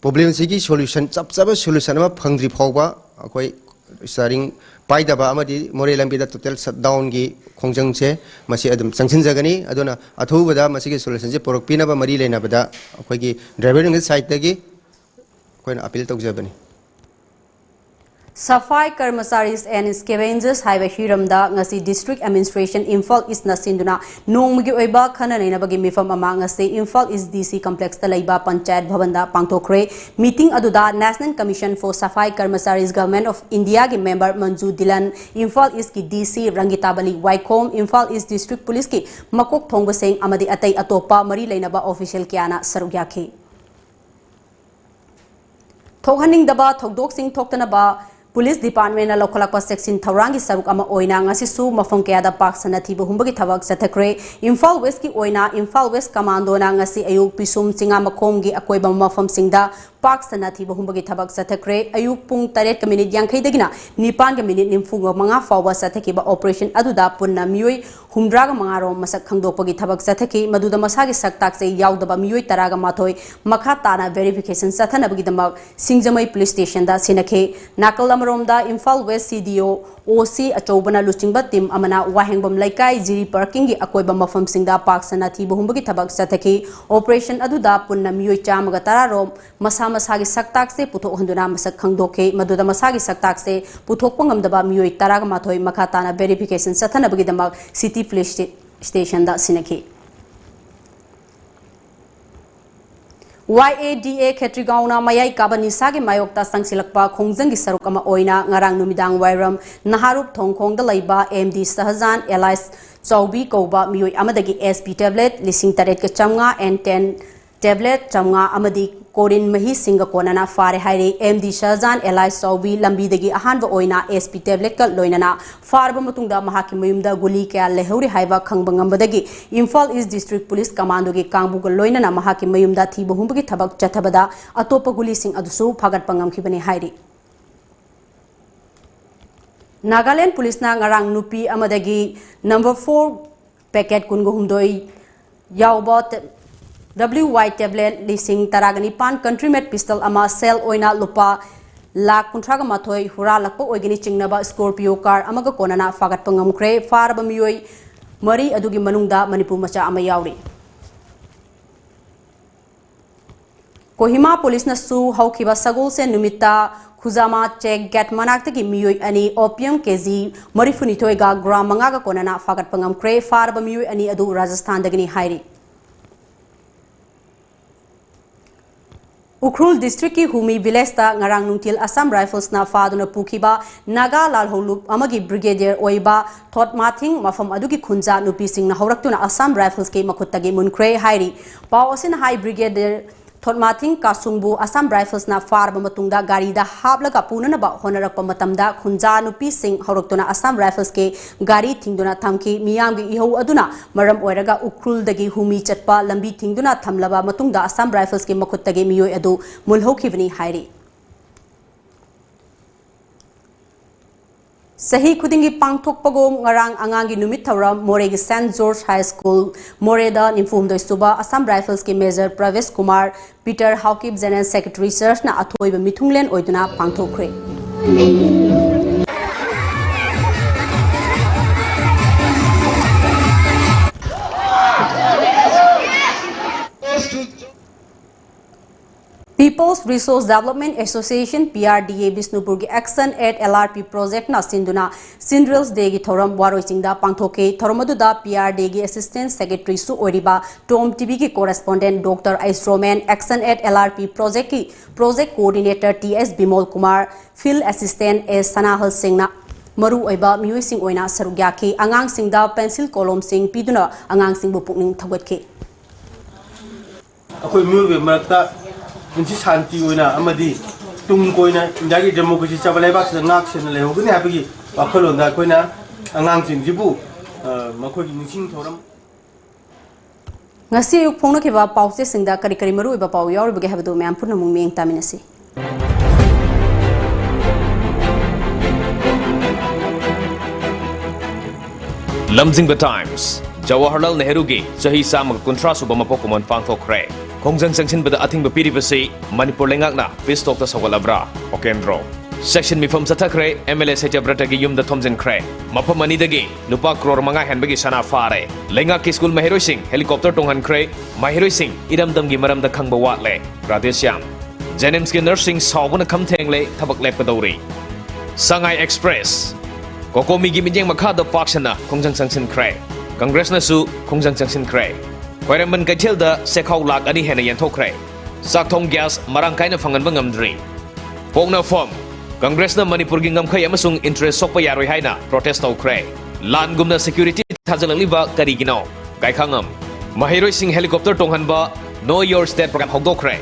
ꯄ꯭ꯔꯣꯕ꯭ꯂꯦꯝꯁꯤꯒꯤ ꯁꯣꯂꯨꯁꯟ, ꯆꯞ ꯆꯥꯕ ꯁꯣꯂꯨꯁꯟ ꯑꯃ ꯐꯪꯗ꯭ꯔꯤ ꯐꯥꯎꯕ ꯑꯩꯈꯣꯏ ꯁ꯭ꯇꯤꯌꯥꯔꯤꯡ ꯄꯥꯏꯗꯕ ꯑꯃꯗꯤ ꯃꯣꯔꯦ ꯂꯝꯕꯤꯗ total shutdownꯒꯤ ꯈꯣꯡꯖꯪꯁꯦ ꯃꯁꯤ ꯑꯗꯨꯝ ꯆꯪꯁꯤꯟꯖꯒꯅꯤ꯫ ꯑꯗꯨꯅ ꯑꯊꯨꯕꯗ ꯃꯁꯤꯒꯤ solutionꯁꯦ ꯄꯨꯔꯛꯄꯤꯅꯕ ꯃꯔꯤ ꯂꯩꯅꯕꯗ ꯑꯩꯈꯣꯏꯒꯤ driverꯒꯤ sideꯇꯒꯤ ꯑꯩꯈꯣꯏꯅ appeal ꯇꯧꯖꯕꯅꯤ꯫ Safai Karmacharis and Scavengers ꯍꯥꯏꯕ ꯍꯤꯔꯝꯗ ꯉꯁꯤ District Administration ꯏꯝꯐꯥꯜ ꯏꯁꯅ ꯁꯤꯟꯗꯨꯅ ꯅꯣꯡꯃꯒꯤ ꯑꯣꯏꯕ ꯈꯟꯅ ꯅꯩꯅꯕꯒꯤ ꯃꯤꯐꯝ ꯑꯃ ꯉꯁꯤ ꯏꯝꯐꯥꯜ ꯏꯁ ꯗꯤ ꯁꯤ complexꯇ ꯂꯩꯕ ꯄꯟꯆꯥꯌꯠ ꯚꯕꯟꯗ ꯄꯥꯡꯊꯣꯛꯈ꯭ꯔꯦ꯫ Meeting ꯑꯗꯨꯗ National Commission for Safai Karmacharis, Government of Indiaꯒꯤ member Manju ꯗꯤꯂꯟ, Imphal ꯏꯁꯀꯤ ꯗꯤ ꯁꯤ ꯔꯪꯒꯤꯇꯥꯕꯂꯤ ꯋꯥꯏꯈꯣꯝ, ꯏꯝꯐꯥꯜ ꯏꯁ District Policeꯀꯤ ꯃꯀꯣꯛ ꯊꯣꯡꯕꯁꯤꯡ ꯑꯃꯗꯤ ꯑꯇꯩ ꯑꯇꯣꯞꯄ ꯃꯔꯤ ꯂꯩꯅꯕ official ꯀꯌꯥꯅ ꯁꯔꯨꯛ ꯌꯥꯈꯤ꯫ ꯊꯣꯛꯍꯟꯅꯤꯡꯗꯕ ꯊꯧꯗꯣꯛꯁꯤꯡ ꯊꯣꯛꯇꯅꯕ Police Departmentꯅ ꯂꯧꯈꯠꯂꯛꯄ ꯆꯦꯛꯁꯤꯟ ꯊꯧꯔꯥꯡꯒꯤ ꯁꯔꯨꯛ ꯑꯃ ꯑꯣꯏꯅ ꯉꯁꯤꯁꯨ ꯃꯐꯝ ꯀꯌꯥꯗ ꯄꯥꯛ ꯁꯟꯅ ꯊꯤꯕ ꯍꯨꯝꯕꯒꯤ ꯊꯕꯛ ꯆꯠꯊꯈ꯭ꯔꯦ꯫ ꯏꯝꯐꯥꯜ Westꯀꯤ ꯑꯣꯏꯅ ꯏꯝꯐꯥꯜ West Commandoꯅ ꯉꯁꯤ ꯑꯌꯨꯛ ꯄꯤꯁꯨꯝ ꯆꯤꯉꯥ ꯃꯈꯣꯡꯒꯤ ꯑꯀꯣꯏꯕ ꯃꯐꯝꯁꯤꯡꯗ ꯄꯥꯛ ꯁꯟꯅ ꯊꯤꯕ ꯍꯨꯝꯕꯒꯤ ꯊꯕꯛ ꯆꯠꯊꯈ꯭ꯔꯦ꯫ ꯑꯌꯨꯛ ꯄꯨꯡ ꯇꯔꯦꯠꯀ minute ꯌꯥꯡꯈꯩꯗꯒꯤꯅ ꯅꯤꯄꯥꯟꯒ minute ꯅꯤꯐꯨ ꯃꯉꯥ ꯐꯥꯎꯕ ꯆꯠꯊꯈꯤꯕ operation ꯑꯗꯨꯗ ꯄꯨꯟꯅ ꯃꯤꯑꯣꯏ ꯍꯨꯝꯗ꯭ꯔꯥꯒ ꯃꯉꯥ ꯔꯣꯝ ꯃꯁꯛ ꯈꯪꯗꯣꯛꯄꯒꯤ ꯊꯕꯛ ꯆꯠꯊꯈꯤ꯫ ꯃꯗꯨꯗ ꯃꯁꯥꯒꯤ ꯁꯛ ꯇꯥꯛꯆꯩ ꯌꯥꯎꯗꯕ ꯃꯤꯑꯣꯏ ꯇꯔꯥꯒ ꯃꯥꯊꯣꯏ ꯃꯈꯥ ꯇꯥꯅ verification ꯆꯠꯊꯅꯕꯒꯤꯗꯃꯛ ꯁꯤꯡꯖꯃꯩ Police Stationꯗ ꯁꯤꯟꯅꯈꯤ꯫ ꯅꯥꯀꯜ ꯑꯃꯔꯣꯝꯗ Imphal West C D O, O C ꯑꯆꯧꯕꯅ ꯂꯨꯆꯤꯡꯕ team ꯑꯃꯅ ꯋꯥꯍꯦꯡꯕꯝ ꯂꯩꯀꯥꯏ, ꯖꯤꯔꯤ parkingꯒꯤ ꯑꯀꯣꯏꯕ ꯃꯐꯝꯁꯤꯡꯗ ꯄꯥꯛ ꯁꯟꯅ ꯊꯤꯕ ꯍꯨꯝꯕꯒꯤ ꯊꯕꯛ ꯆꯠꯊꯈꯤ꯫ Operation ꯑꯗꯨꯗ ꯄꯨꯟꯅ ꯃꯤꯑꯣꯏ ꯆꯥꯝꯃꯒ ꯇꯔꯥ ꯔꯣꯝ ꯃꯁꯥ ꯃꯁꯥꯒꯤ ꯁꯛꯇꯥꯛꯁꯦ ꯄꯨꯊꯣꯛꯍꯟꯗꯨꯅ ꯃꯁꯛ ꯈꯪꯗꯣꯛꯈꯤ꯫ ꯃꯗꯨꯗ ꯃꯁꯥꯒꯤ ꯁꯛꯇꯥꯛꯁꯦ ꯄꯨꯊꯣꯛꯄ ꯉꯝꯗꯕ ꯃꯤꯑꯣꯏ ꯇꯔꯥꯒ ꯃꯥꯊꯣꯏ ꯃꯈꯥ ꯇꯥꯅ verification ꯆꯠꯊꯅꯕꯒꯤꯗꯃꯛ City Police Stationꯗ ꯁꯤꯟꯅꯈꯤ꯫ Y A D A ꯈꯦꯇ꯭ꯔꯤꯒꯥꯎꯅ ꯃꯌꯥꯏ ꯀꯥꯕ ꯅꯤꯁꯥꯒꯤ ꯃꯥꯌꯣꯛꯇ ꯆꯪꯁꯤꯜꯂꯛꯄ ꯈꯣꯡꯖꯪꯒꯤ ꯁꯔꯨꯛ ꯑꯃ ꯑꯣꯏꯅ ꯉꯔꯥꯡ ꯅꯨꯃꯤꯗꯥꯡ ꯋꯥꯏꯔꯝ ꯅꯍꯥꯔꯨꯞ ꯊꯣꯡꯈꯣꯡꯗ ꯂꯩꯕ M D ꯁꯍꯖꯥꯟ alias ꯆꯥꯎꯕꯤ ꯀꯧꯕ ꯃꯤꯑꯣꯏ ꯑꯃꯗꯒꯤ S P tablet ꯂꯤꯁꯤꯡ ꯇꯔꯦꯠꯀ ꯆꯥꯝꯃꯉꯥ and ten tablet ꯆꯥꯝꯃꯉꯥ ꯑꯃꯗꯤ ꯀꯣꯔꯤꯟ ꯃꯍꯤꯁꯤꯡꯒ ꯀꯣꯟꯅꯅ ꯐꯥꯔꯦ ꯍꯥꯏꯔꯤ꯫ M D ꯁꯍꯖꯥꯟ alias ꯆꯥꯎꯕꯤ ꯂꯝꯕꯤꯗꯒꯤ ꯑꯍꯥꯟꯕ ꯑꯣꯏꯅ S P tabletꯀ ꯂꯣꯏꯅꯅ ꯐꯥꯔꯕ ꯃꯇꯨꯡꯗ ꯃꯍꯥꯛꯀꯤ ꯃꯌꯨꯝꯗ ꯒꯨꯂꯤ ꯀꯌꯥ ꯂꯩꯍꯧꯔꯤ ꯍꯥꯏꯕ ꯈꯪꯕ ꯉꯝꯕꯗꯒꯤ ꯏꯝꯐꯥꯜ East District Police Commandoꯒꯤ ꯀꯥꯡꯕꯨꯒ ꯂꯣꯏꯅꯅ ꯃꯍꯥꯛꯀꯤ ꯃꯌꯨꯝꯗ ꯊꯤꯕ ꯍꯨꯝꯕꯒꯤ ꯊꯕꯛ ꯆꯠꯊꯕꯗ ꯑꯇꯣꯞꯄ ꯒꯨꯂꯤꯁꯤꯡ ꯑꯗꯨꯁꯨ ꯐꯥꯒꯠꯄ ꯉꯝꯈꯤꯕꯅꯤ ꯍꯥꯏꯔꯤ꯫ Nagaland Policeꯅ ꯉꯔꯥꯡ ꯅꯨꯄꯤ ꯑꯃꯗꯒꯤ number four packet ꯀꯨꯟꯍꯨꯝꯗꯣꯏ ꯌꯥꯎꯕ ꯇꯦ-, W Y tablet ꯂꯤꯁꯤꯡ ꯇꯔꯥꯒ ꯅꯤꯄꯥꯟ, country made pistol ꯑꯃ, ꯁꯦꯜ ꯑꯣꯏꯅ ꯂꯨꯄꯥ ꯂꯥꯈ ꯀꯨꯟꯊ꯭ꯔꯥꯒ ꯃꯥꯊꯣꯏ ꯍꯨꯔꯥꯜꯂꯛꯄ ꯑꯣꯏꯒꯅꯤ ꯆꯤꯡꯅꯕ Scorpio car ꯑꯃꯒ ꯀꯣꯟꯅꯅ ꯐꯥꯒꯠꯄ ꯉꯝꯈ꯭ꯔꯦ꯫ ꯐꯥꯔꯕ ꯃꯤꯑꯣꯏ ꯃꯔꯤ ꯑꯗꯨꯒꯤ ꯃꯅꯨꯡꯗ ꯃꯅꯤꯄꯨꯔ ꯃꯆꯥ ꯑꯃ ꯌꯥꯎꯔꯤ꯫ ꯀꯣꯍꯤꯃꯥ ꯄꯨꯂꯤꯁꯅꯁꯨ ꯍꯧꯈꯤꯕ ꯁꯒꯣꯜꯁꯦꯟ ꯅꯨꯃꯤꯠꯇ ꯈꯨꯖꯥꯃꯥ ꯆꯦꯛ ꯒꯦꯠ ꯃꯅꯥꯛꯇꯒꯤ ꯃꯤꯑꯣꯏ ꯑꯅꯤ opium ꯀꯦꯖꯤ ꯃꯔꯤꯐꯨꯅꯤꯊꯣꯏꯒ ꯒ꯭ꯔꯥꯝ ꯃꯉꯥꯒ ꯀꯣꯟꯅꯅ ꯐꯥꯒꯠꯄ ꯉꯝꯈ꯭ꯔꯦ꯫ ꯐꯥꯔꯕ ꯃꯤꯑꯣꯏ ꯑꯅꯤ ꯑꯗꯨ ꯔꯥꯖꯁꯊꯥꯟꯗꯒꯤꯅꯤ ꯍꯥꯏꯔꯤ꯫ ꯎꯈ꯭ꯔꯨꯜ districtꯀꯤ ꯍꯨꯃꯤ villageꯇ ꯉꯔꯥꯡ ꯅꯨꯡꯊꯤꯜ Assam Riflesꯅ ꯐꯥꯗꯨꯅ ꯄꯨꯈꯤꯕ ꯅꯥꯒꯥ ꯂꯥꯜꯍꯧꯂꯨꯞ ꯑꯃꯒꯤ brigadier ꯑꯣꯏꯕ ꯊꯣꯠꯃꯥꯊꯤꯡ ꯃꯐꯝ ꯑꯗꯨꯒꯤ ꯈꯨꯟꯖꯥ ꯅꯨꯄꯤꯁꯤꯡꯅ ꯍꯧꯔꯛꯇꯨꯅ Assam Riflesꯀꯤ ꯃꯈꯨꯠꯇꯒꯤ ꯃꯨꯟꯈ꯭ꯔꯦ ꯍꯥꯏꯔꯤ꯫ ꯄꯥꯎ ꯑꯁꯤꯅ ꯍꯥꯏ, brigadier ꯊꯣꯠꯃꯥꯊꯤꯡ ꯀꯥꯁꯨꯡꯕꯨ Assam Riflesꯅ ꯐꯥꯔꯕ ꯃꯇꯨꯡꯗ ꯒꯥꯔꯤꯗ ꯍꯥꯞꯂꯒ ꯄꯨꯅꯅꯕ ꯍꯣꯠꯅꯔꯛꯄ ꯃꯇꯝꯗ ꯈꯨꯟꯖꯥ ꯅꯨꯄꯤꯁꯤꯡ ꯍꯧꯔꯛꯇꯨꯅ Assam Riflesꯀꯤ ꯒꯥꯔꯤ ꯊꯤꯡꯗꯨꯅ ꯊꯝꯈꯤ꯫ ꯃꯤꯌꯥꯝꯒꯤ ꯏꯍꯧ ꯑꯗꯨꯅ ꯃꯔꯝ ꯑꯣꯏꯔꯒ ꯎꯈ꯭ꯔꯨꯜꯗꯒꯤ ꯍꯨꯃꯤ ꯆꯠꯄ ꯂꯝꯕꯤ ꯊꯤꯡꯗꯨꯅ ꯊꯝꯂꯕ ꯃꯇꯨꯡꯗ Assam Riflesꯀꯤ ꯃꯈꯨꯠꯇꯒꯤ ꯃꯤꯑꯣꯏ ꯑꯗꯨ ꯃꯨꯜꯍꯧꯈꯤꯕꯅꯤ ꯍꯥꯏꯔꯤ꯫ ꯆꯍꯤ ꯈꯨꯗꯤꯡꯒꯤ ꯄꯥꯡꯊꯣꯛꯄꯒꯨꯝ ꯉꯔꯥꯡ ꯑꯉꯥꯡꯒꯤ ꯅꯨꯃꯤꯠ ꯊꯧꯔꯝ ꯃꯣꯔꯦꯒꯤ Saint George High School ꯃꯣꯔꯦꯗ ꯅꯤꯐꯨꯍꯨꯝꯗꯣꯏ ꯁꯨꯕ Assam Riflesꯀꯤ Major ꯄ꯭ꯔꯚꯦꯁ Kumar, Peter Haokip General Secretary Churchꯅ ꯑꯊꯣꯏꯕ ꯃꯤꯊꯨꯡꯂꯦꯟ ꯑꯣꯏꯗꯨꯅ ꯄꯥꯡꯊꯣꯛꯈ꯭ꯔꯦ꯫ People's Resource Development Association, P R D A, ꯕꯤꯁꯅꯨꯄꯨꯔꯒꯤ Action at L R P Projectꯅ ꯁꯤꯟꯗꯨꯅ Children's Dayꯒꯤ ꯊꯧꯔꯝ ꯋꯥꯔꯣꯏ ꯆꯤꯡꯗ ꯄꯥꯡꯊꯣꯛꯈꯤ꯫ ꯊꯧꯔꯝ ꯑꯗꯨꯗ P R D Aꯒꯤ Assistant Secretaryꯁꯨ ꯑꯣꯏꯔꯤꯕ Tom TVꯒꯤ correspondent Doctor H Roman, Action at L R P Projectꯀꯤ Project Coordinator T S Bimol Kumar, Field Assistant S ꯁꯅꯥꯍꯜ ꯁꯤꯡꯅ ꯃꯔꯨꯑꯣꯏꯕ ꯃꯤꯑꯣꯏꯁꯤꯡ ꯑꯣꯏꯅ ꯁꯔꯨꯛ ꯌꯥꯈꯤ꯫ ꯑꯉꯥꯡꯁꯤꯡꯗ pencil ꯀꯣꯂꯣꯝꯁꯤꯡ ꯄꯤꯗꯨꯅ ꯑꯉꯥꯡꯁꯤꯡꯕꯨ ꯄꯨꯛꯅꯤꯡ ꯊꯧꯒꯠꯈꯤ꯫ ꯑꯩꯈꯣꯏ ꯃꯤꯑꯣꯏꯕꯒꯤ ꯃꯔꯛꯇ ꯄꯨꯟꯁꯤ ꯁꯥꯟꯇꯤ ꯑꯣꯏꯅ ꯑꯃꯗꯤ ꯇꯨꯡ ꯀꯣꯏꯅ ꯏꯟꯗꯤꯌꯥꯒꯤ democracy ꯆꯠꯄ ꯂꯩꯕꯥꯛꯁꯤꯗ ꯉꯥꯛ ꯁꯦꯟꯅ ꯂꯩꯍꯧꯒꯅꯤ ꯍꯥꯏꯕꯒꯤ ꯋꯥꯈꯜꯂꯣꯟꯗ ꯑꯩꯈꯣꯏꯅ ꯑꯉꯥꯡꯁꯤꯡꯁꯤꯕꯨ, ꯑ, ꯃꯈꯣꯏꯒꯤ ꯅꯤꯡꯁꯤꯡ ꯊꯧꯔꯝ ꯉꯁꯤ ꯑꯌꯨꯛ ꯐꯣꯡꯅꯈꯤꯕ ꯄꯥꯎꯆꯦꯁꯤꯡꯗ ꯀꯔꯤ ꯀꯔꯤ ꯃꯔꯨꯑꯣꯏꯕ ꯄꯥꯎ ꯌꯥꯎꯔꯤꯕꯒꯦ ꯍꯥꯏꯕꯗꯨ ꯃꯌꯥꯝ ꯄꯨꯟꯅ ꯑꯃꯨꯛ ꯃꯤꯠꯌꯦꯡ ꯇꯥꯃꯤꯟꯅꯁꯤ꯫ ꯂꯝꯖꯤꯡꯕ Times, ꯖꯋꯥꯍꯔꯂꯥꯜ ꯅꯦꯍꯔꯨꯒꯤ ꯆꯍꯤ ꯆꯥꯝꯃꯒ ꯀꯨꯟꯊ꯭ꯔꯥ ꯁꯨꯕ ꯃꯄꯣꯛ ꯀꯨꯝꯑꯣꯟ ꯄꯥꯡꯊꯣꯛꯈ꯭ꯔꯦ꯫ ꯈꯣꯡꯖꯪ ꯆꯪꯁꯤꯟꯕꯗ ꯑꯊꯤꯡꯕ ꯄꯤꯔꯤꯕꯁꯤ ꯃꯅꯤꯄꯨꯔ ꯂꯩꯉꯥꯛꯅ peace talkꯇ ꯁꯧꯒꯠꯂꯕ꯭ꯔꯥ? ꯎꯄꯦꯟꯗ꯭ꯔꯣ꯫ Session ꯃꯤꯐꯝ ꯆꯠꯊꯈ꯭ꯔꯦ, MLA ꯁꯇ꯭ꯌꯕ꯭ꯔꯇꯒꯤ ꯌꯨꯝꯗ ꯊꯣꯝꯖꯤꯟꯈ꯭ꯔꯦ꯫ ꯃꯐꯝ ꯑꯅꯤꯗꯒꯤ ꯂꯨꯄꯥ ꯀ꯭ꯔꯣꯔ ꯃꯉꯥ ꯍꯦꯟꯕꯒꯤ ꯁꯅꯥ ꯐꯥꯔꯦ꯫ ꯂꯩꯉꯥꯛꯀꯤ ꯁ꯭ꯀꯨꯜ ꯃꯍꯩꯔꯣꯏꯁꯤꯡ helicopter ꯇꯣꯡꯍꯟꯈ꯭ꯔꯦ꯫ ꯃꯍꯩꯔꯣꯏꯁꯤꯡ ꯏꯔꯝꯗꯝꯒꯤ ꯃꯔꯝꯗ ꯈꯪꯕ ꯋꯥꯠꯂꯦ꯫ ꯔꯥꯙꯦꯁ꯭ꯌꯥꯝ꯫ JNIMSꯀꯤ nurseꯁꯤꯡ ꯁꯥꯎꯕꯅ ꯈꯝ ꯊꯦꯡꯂꯦ, ꯊꯕꯛ ꯂꯦꯞꯀꯗꯧꯔꯤ꯫ ꯁꯉꯥꯏ Express꯫ COCOMIꯒꯤ ꯃꯤꯠꯌꯦꯡ ꯃꯈꯥꯗ ꯄꯥꯛ ꯁꯟꯅ ꯈꯣꯡꯖꯪ ꯆꯪꯁꯤꯟꯈ꯭ꯔꯦ꯫ Congressꯅꯁꯨ ꯈꯣꯡꯖꯪ ꯆꯪꯁꯤꯟꯈ꯭ꯔꯦ꯫ ꯈ꯭ꯋꯥꯏꯔꯝꯕꯟ ꯀꯩꯊꯦꯜꯗ ꯆꯦꯈꯥꯎ ꯂꯥꯈ ꯑꯅꯤ ꯍꯦꯟꯅ ꯌꯦꯟꯊꯣꯛꯈ꯭ꯔꯦ꯫ ꯆꯥꯛꯊꯣꯡ gas ꯃꯔꯥꯡ ꯀꯥꯏꯅ ꯐꯪꯍꯟꯕ ꯉꯝꯗ꯭ꯔꯤ꯫ ꯄꯣꯛꯅꯐꯝ꯫ Congressꯅ ꯃꯅꯤꯄꯨꯔꯒꯤ ꯉꯝꯈꯩ ꯑꯃꯁꯨꯡ interest ꯁꯣꯛꯄ ꯌꯥꯔꯣꯏ ꯍꯥꯏꯅ protest ꯇꯧꯈ꯭ꯔꯦ꯫ ꯂꯥꯟꯒꯨꯝꯅ security ꯊꯥꯖꯤꯜꯂꯛꯂꯤꯕ ꯀꯔꯤꯒꯤꯅꯣ? ꯒꯥꯏꯈꯥꯉꯝ꯫ ꯃꯍꯩꯔꯣꯏꯁꯤꯡ helicopter ꯇꯣꯡꯍꯟꯕ Know Your State program ꯍꯧꯗꯣꯛꯈ꯭ꯔꯦ꯫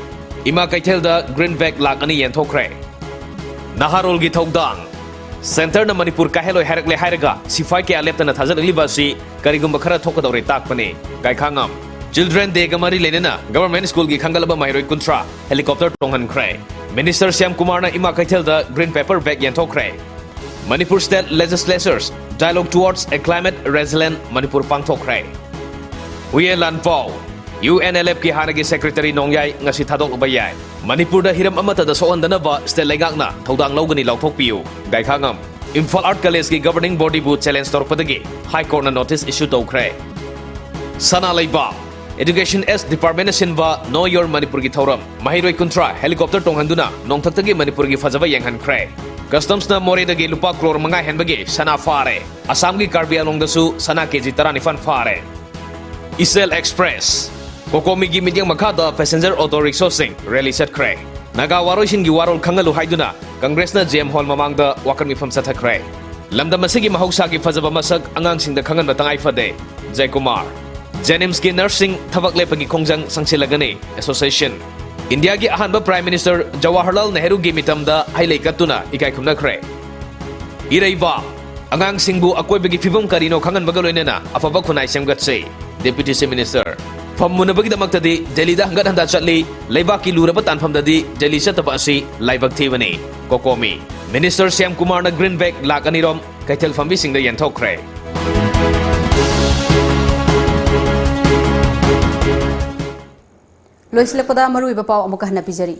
ꯏꯃꯥ ꯀꯩꯊꯦꯜꯗ green bag ꯂꯥꯈ ꯑꯅꯤ ꯌꯦꯟꯊꯣꯛꯈ꯭ꯔꯦ꯫ ꯅꯍꯥꯔꯣꯜꯒꯤ ꯊꯧꯗꯥꯡ꯫ Centreꯅ ꯃꯅꯤꯄꯨꯔ ꯀꯥꯏꯍꯜꯂꯣꯏ ꯍꯥꯏꯔꯛꯂꯦ ꯍꯥꯏꯔꯒ ꯁꯤꯐꯥꯏ ꯀꯌꯥ ꯂꯦꯞꯇꯅ ꯊꯥꯖꯤꯜꯂꯛꯂꯤꯕ ꯑꯁꯤ ꯀꯔꯤꯒꯨꯝꯕ ꯈꯔ ꯊꯣꯛꯀꯗꯧꯔꯦ ꯇꯥꯛꯄꯅꯤ꯫ ꯒꯥꯏꯈꯥꯉꯝ꯫ Children Dayꯒ ꯃꯔꯤ ꯂꯩꯅꯅ government schoolꯒꯤ ꯈꯟꯒꯠꯂꯕ ꯃꯍꯩꯔꯣꯏ ꯀꯨꯟꯊ꯭ꯔꯥ helicopter ꯇꯣꯡꯍꯟꯈ꯭ꯔꯦ꯫ Minister ꯁ꯭ꯌꯥꯝ ꯀꯨꯃꯥꯔꯅ ꯏꯃꯥ ꯀꯩꯊꯦꯜꯗ green paper bag ꯌꯦꯟꯊꯣꯛꯈ꯭ꯔꯦ꯫ Manipur State Legislature's Dialogue Towards a Climate Resilient Manipur ꯄꯥꯡꯊꯣꯛꯈ꯭ꯔꯦ꯫ ꯍꯨꯏꯌꯦ ꯂꯥꯟꯄꯥꯎ꯫ UNLFꯀꯤ ꯍꯥꯟꯅꯒꯤ secretary ꯅꯣꯡꯌꯥꯏ ꯉꯁꯤ ꯊꯥꯗꯣꯛꯂꯨꯕ ꯌꯥꯏ꯫ ꯃꯅꯤꯄꯨꯔꯗ ꯍꯤꯔꯝ ꯑꯃꯠꯇꯗ ꯁꯣꯛꯍꯟꯗꯅꯕ state ꯂꯩꯉꯥꯛꯅ ꯊꯧꯗꯥꯡ ꯂꯧꯒꯅꯤ ꯂꯥꯎꯊꯣꯛꯄꯤꯌꯨ꯫ ꯒꯥꯏꯈꯥꯉꯝ꯫ Imphal Art Collegeꯀꯤ governing bodyꯕꯨ challenge ꯇꯧꯔꯛꯄꯗꯒꯤ High Courtꯅ notice issue ꯇꯧꯈ꯭ꯔꯦ꯫ ꯁꯅꯥ ꯂꯩꯕꯥꯛ꯫ Education S Departmentꯅ ꯁꯤꯟꯕ Know Your Manipurꯒꯤ ꯊꯧꯔꯝ꯫ ꯃꯍꯩꯔꯣꯏ ꯀꯨꯟꯊ꯭ꯔꯥ helicopter ꯇꯣꯡꯍꯟꯗꯨꯅ ꯅꯣꯡꯊꯛꯇꯒꯤ ꯃꯅꯤꯄꯨꯔꯒꯤ ꯐꯖꯕ ꯌꯦꯡꯍꯟꯈ꯭ꯔꯦ꯫ Customsꯅ ꯃꯣꯔꯦꯗꯒꯤ ꯂꯨꯄꯥ ꯀ꯭ꯔꯣꯔ ꯃꯉꯥ ꯍꯦꯟꯕꯒꯤ ꯁꯅꯥ ꯐꯥꯔꯦ꯫ ꯑꯁꯥꯝꯒꯤ ꯀꯥꯔꯕꯤ ꯑꯪꯂꯣꯡꯗꯁꯨ ꯁꯅꯥ KG ꯇꯔꯥꯅꯤꯄꯥꯟ ꯐꯥꯔꯦ꯫ ꯏꯆꯦꯜ Express꯫ COCOMIꯒꯤ ꯃꯤꯠꯌꯦꯡ ꯃꯈꯥꯗ passenger auto rickshawꯁꯤꯡ rally ꯆꯠꯈ꯭ꯔꯦ꯫ ꯅꯥꯒꯥ ꯋꯥꯔꯣꯏꯁꯤꯟꯒꯤ ꯋꯥꯔꯣꯜ ꯈꯪꯍꯜꯂꯨ ꯍꯥꯏꯗꯨꯅ Congressꯅ JM Hall ꯃꯃꯥꯡꯗ ꯋꯥꯀꯠ ꯃꯤꯐꯝ ꯆꯠꯊꯈ꯭ꯔꯦ꯫ ꯂꯝꯗꯝ ꯑꯁꯤꯒꯤ ꯃꯍꯧꯁꯥꯒꯤ ꯐꯖꯕ ꯃꯁꯛ ꯑꯉꯥꯡꯁꯤꯡꯗ ꯈꯪꯍꯟꯕ ꯇꯉꯥꯏ ꯐꯗꯦ꯫ ꯖꯌꯀꯨꯃꯥꯔ꯫ JNIMSꯀꯤ nurseꯁꯤꯡ ꯊꯕꯛ ꯂꯦꯞꯄꯒꯤ ꯈꯣꯡꯖꯪ ꯆꯪꯁꯤꯜꯂꯒꯅꯤ꯫ Association꯫ ꯏꯟꯗꯤꯌꯥꯒꯤ ꯑꯍꯥꯟꯕ Prime Minister ꯖꯋꯥꯍꯔꯂꯥꯜ ꯅꯦꯍꯔꯨꯒꯤ ꯃꯤꯇꯝꯗ ꯍꯩꯂꯩ ꯀꯠꯇꯨꯅ ꯏꯀꯥꯏ ꯈꯨꯝꯅꯈ꯭ꯔꯦ꯫ ꯏꯔꯩꯕꯥꯛ꯫ ꯑꯉꯥꯡꯁꯤꯡꯕꯨ ꯑꯀꯣꯏꯕꯒꯤ ꯐꯤꯕꯝ ꯀꯔꯤꯅꯣ ꯈꯪꯍꯟꯕꯒ ꯂꯣꯏꯅꯅ ꯑꯐꯕ ꯈꯨꯟꯅꯥꯏ ꯁꯦꯝꯒꯠꯁꯤ꯫ Deputy Chief Minister꯫ ꯐꯝ ꯃꯨꯟꯅꯕꯒꯤꯗꯃꯛꯇꯗꯤ ꯗꯦꯜꯂꯤꯗ ꯍꯪꯒꯠ ꯍꯟꯗꯥ ꯆꯠꯂꯤ, ꯂꯩꯕꯥꯛꯀꯤ ꯂꯨꯔꯕ ꯇꯥꯟꯐꯝꯗꯗꯤ ꯗꯦꯜꯂꯤ ꯆꯠꯇꯕ ꯑꯁꯤ ꯂꯥꯏꯕꯛ ꯊꯤꯕꯅꯤ꯫ COCOMI꯫ Minister ꯁ꯭ꯌꯥꯝ ꯀꯨꯃꯥꯔꯅ green bag ꯂꯥꯈ ꯑꯅꯤꯔꯣꯝ ꯀꯩꯊꯦꯜ ꯐꯝꯕꯤꯁꯤꯡꯗ ꯌꯦꯟꯊꯣꯛꯈ꯭ꯔꯦ꯫ ꯂꯣꯏꯁꯤꯜꯂꯛꯄꯗ ꯃꯔꯨꯑꯣꯏꯕ ꯄꯥꯎ ꯑꯃꯨꯛꯀ ꯍꯟꯅ ꯄꯤꯖꯔꯤ꯫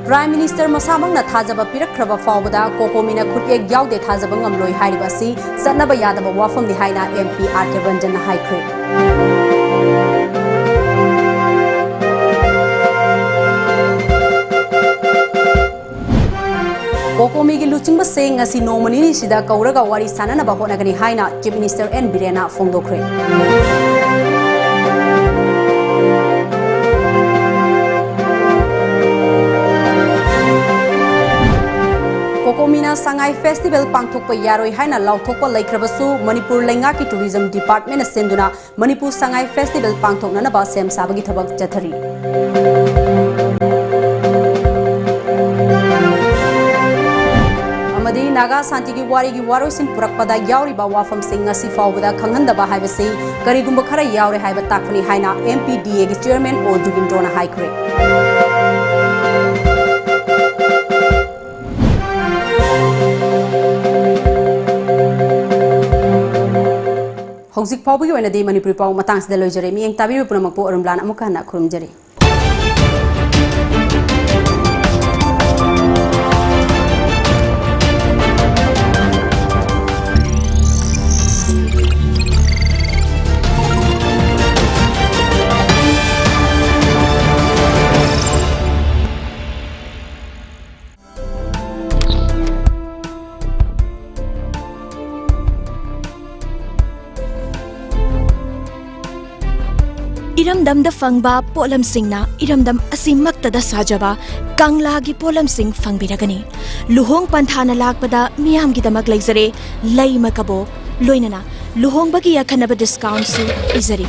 Prime Minister ꯃꯁꯥꯃꯛꯅ ꯊꯥꯖꯕ ꯄꯤꯔꯛꯈ꯭ꯔꯕ ꯐꯥꯎꯕꯗ ꯀꯣꯀꯣꯃꯤꯅ ꯈꯨꯠꯌꯦꯛ ꯌꯥꯎꯗꯦ ꯊꯥꯖꯕ ꯉꯝꯂꯣꯏ ꯍꯥꯏꯔꯤꯕ ꯑꯁꯤ ꯆꯠꯅꯕ ꯌꯥꯗꯕ ꯋꯥꯐꯝꯅꯤ ꯍꯥꯏꯅ M P R K ꯔꯟꯖꯟꯅ ꯍꯥꯏꯈ꯭ꯔꯦ꯫ ꯀꯣꯀꯣꯃꯤꯒꯤ ꯂꯨꯆꯤꯡꯕꯁꯤꯡ ꯉꯁꯤ ꯅꯣꯡꯃ ꯅꯤꯅꯤꯁꯤꯗ ꯀꯧꯔꯒ ꯋꯥꯔꯤ ꯁꯥꯟꯅꯅꯕ ꯍꯣꯠꯅꯒꯅꯤ ꯍꯥꯏꯅ Chief Minister N ꯕꯤꯔꯦꯟꯅ ꯐꯣꯡꯗꯣꯛꯈ꯭ꯔꯦ꯫ ꯀꯣꯀꯣꯃꯤꯅ ꯁꯉꯥꯏ Festival ꯄꯥꯡꯊꯣꯛꯄ ꯌꯥꯔꯣꯏ ꯍꯥꯏꯅ ꯂꯥꯎꯊꯣꯛꯄ ꯂꯩꯈ꯭ꯔꯕꯁꯨ, ꯃꯅꯤꯄꯨꯔ ꯂꯩꯉꯥꯛꯀꯤ Tourism Department ꯅ ꯁꯤꯟꯗꯨꯅ ꯃꯅꯤꯄꯨꯔ ꯁꯉꯥꯏ Festival ꯄꯥꯡꯊꯣꯛꯅꯅꯕ ꯁꯦꯝ ꯁꯥꯕꯒꯤ ꯊꯕꯛ ꯆꯠꯊꯔꯤ꯫ ꯑꯃꯗꯤ ꯅꯥꯒꯥ ꯁꯥꯟꯇꯤꯒꯤ ꯋꯥꯔꯤꯒꯤ ꯋꯥꯔꯣꯏꯁꯤꯟ ꯄꯨꯔꯛꯄꯗ ꯌꯥꯎꯔꯤꯕ ꯋꯥꯐꯝꯁꯤꯡ ꯉꯁꯤ ꯐꯥꯎꯕꯗ ꯈꯪꯍꯟꯗꯕ ꯍꯥꯏꯕꯁꯤ ꯀꯔꯤꯒꯨꯝꯕ ꯈꯔ ꯌꯥꯎꯔꯦ ꯍꯥꯏꯕ ꯇꯥꯛꯄꯅꯤ ꯍꯥꯏꯅ M P D A ꯒꯤ Chairman O ꯖꯨꯒꯤꯟꯗ꯭ꯔꯣꯅ ꯍꯥꯏꯈ꯭ꯔꯦ꯫ ꯍꯧꯖꯤꯛ ꯐꯥꯎꯕꯒꯤ ꯑꯣꯏꯅꯗꯤ ꯃꯅꯤꯄꯨꯔꯤ ꯄꯥꯎ ꯃꯇꯥꯡꯁꯤꯗ ꯂꯣꯏꯖꯔꯦ꯫ ꯃꯤꯠꯌꯦꯡ ꯇꯥꯕꯤꯔꯤꯕ ꯄꯨꯝꯅꯃꯛꯄꯨ ꯑꯔꯨꯝꯕ꯭ꯂꯥꯅ ꯑꯃꯨꯛꯀ ꯍꯟꯅ ꯈꯨꯔꯨꯝꯖꯔꯤ꯫ ꯏꯔꯝꯗꯝꯗ ꯐꯪꯕ ꯄꯣꯠꯂꯝꯁꯤꯡꯅ ꯏꯔꯝꯗꯝ ꯑꯁꯤꯃꯛꯇꯗ ꯁꯥꯖꯕ ꯀꯪꯂꯥꯒꯤ ꯄꯣꯠꯂꯝꯁꯤꯡ ꯐꯪꯕꯤꯔꯒꯅꯤ꯫ ꯂꯨꯍꯣꯡ ꯄꯟꯊꯥꯅ ꯂꯥꯛꯄꯗ ꯃꯤꯌꯥꯝꯒꯤꯗꯃꯛ ꯂꯩꯖꯔꯦ ꯂꯩꯃ ꯀꯕꯣꯛ, ꯂꯣꯏꯅꯅ ꯂꯨꯍꯣꯡꯕꯒꯤ ꯑꯈꯟꯅꯕ discount ꯁꯨ ꯄꯤꯖꯔꯤ꯫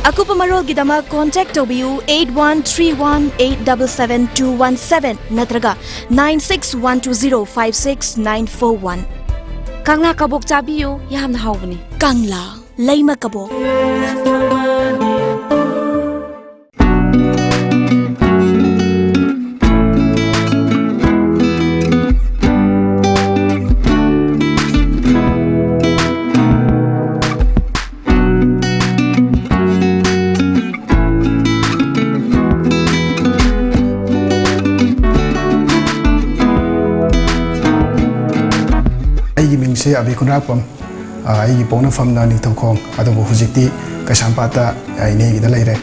ꯑꯀꯨꯞꯄ ꯃꯔꯣꯜꯒꯤꯗꯃꯛ contact ꯇꯧꯕꯤꯌꯨ eight one three one eight double seven two one seven ꯅꯠꯇ꯭ꯔꯒ nine six one two zero five six nine four one꯫ ꯀꯪꯂꯥ ꯀꯕꯣꯛ ꯆꯥꯕꯤꯌꯨ, ꯌꯥꯝꯅ ꯍꯥꯎꯕꯅꯤ꯫ ꯀꯪꯂꯥ ꯂꯩꯃ ꯀꯕꯣꯛ꯫ ꯁꯤ ꯑꯕꯤ ꯈꯨꯟꯗ꯭ꯔꯥꯛꯄꯝ, ꯑ, ꯑꯩꯒꯤ ꯄꯣꯛꯅꯐꯝꯅ ꯅꯤꯡꯊꯧꯈꯣꯡ, ꯑꯗꯨꯕꯨ ꯍꯧꯖꯤꯛꯇꯤ ꯀꯩꯁꯥꯝꯄꯥꯠꯇ, ꯑ, ꯏꯅꯦꯒꯤꯗ ꯂꯩꯔꯦ꯫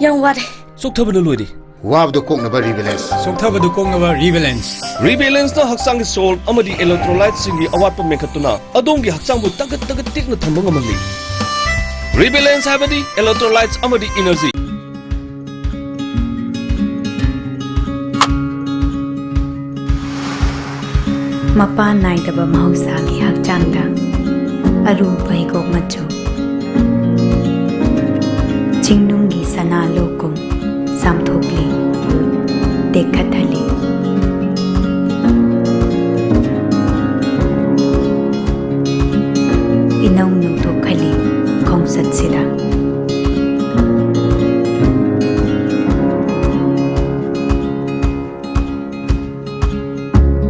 ꯌꯥꯝ ꯋꯥꯔꯦ꯫ ꯆꯣꯛꯊꯕꯅ ꯂꯣꯏꯔꯦ꯫ ꯋꯥꯕꯗꯨ ꯀꯣꯛꯅꯕ ꯔꯤꯕꯦꯂꯦꯟꯁ꯫ ꯆꯣꯛꯊꯕꯗꯨ ꯀꯣꯛꯅꯕ ꯔꯤꯕꯦꯂꯦꯟꯁ꯫ ꯔꯤꯕꯦꯂꯦꯟꯁꯅ ꯍꯛꯆꯥꯡꯒꯤ ꯁꯣꯜ ꯑꯃꯗꯤ ꯏꯂꯦꯛꯇ꯭ꯔꯣꯂꯥꯏꯠꯁꯤꯡꯒꯤ ꯑꯋꯥꯠꯄ ꯃꯦꯟꯈꯠꯇꯨꯅ ꯑꯗꯣꯝꯒꯤ ꯍꯛꯆꯥꯡꯕꯨ ꯇꯒꯠ ꯇꯒꯠ ꯇꯦꯛꯅ ꯊꯝꯕ ꯉꯝꯍꯜꯂꯤ꯫ ꯔꯤꯕꯦꯂꯦꯟꯁ ꯍꯥꯏꯕꯗꯤ ꯏꯂꯦꯛꯇ꯭ꯔꯣꯂꯥꯏꯠꯁ ꯑꯃꯗꯤ ꯏꯅꯔꯖꯤ꯫ ꯃꯄꯥꯟ ꯅꯥꯏꯗꯕ ꯃꯍꯧꯁꯥꯒꯤ ꯍꯛꯆꯥꯡꯗ ꯑꯔꯨꯕ ꯍꯤꯒꯣꯛ ꯃꯆꯨ, ꯆꯤꯡꯅꯨꯡꯒꯤ ꯁꯅꯥ ꯂꯣꯛꯀꯨꯝ ꯆꯥꯝꯊꯣꯛꯂꯤ, ꯇꯦꯛꯈꯠꯍꯜꯂꯤ, ꯏꯅꯧ ꯅꯧꯊꯣꯛꯍꯜꯂꯤ ꯈꯣꯡꯆꯠꯁꯤꯗ꯫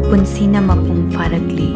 ꯄꯨꯟꯁꯤꯅ ꯃꯄꯨꯡ ꯐꯥꯔꯛꯂꯤ꯫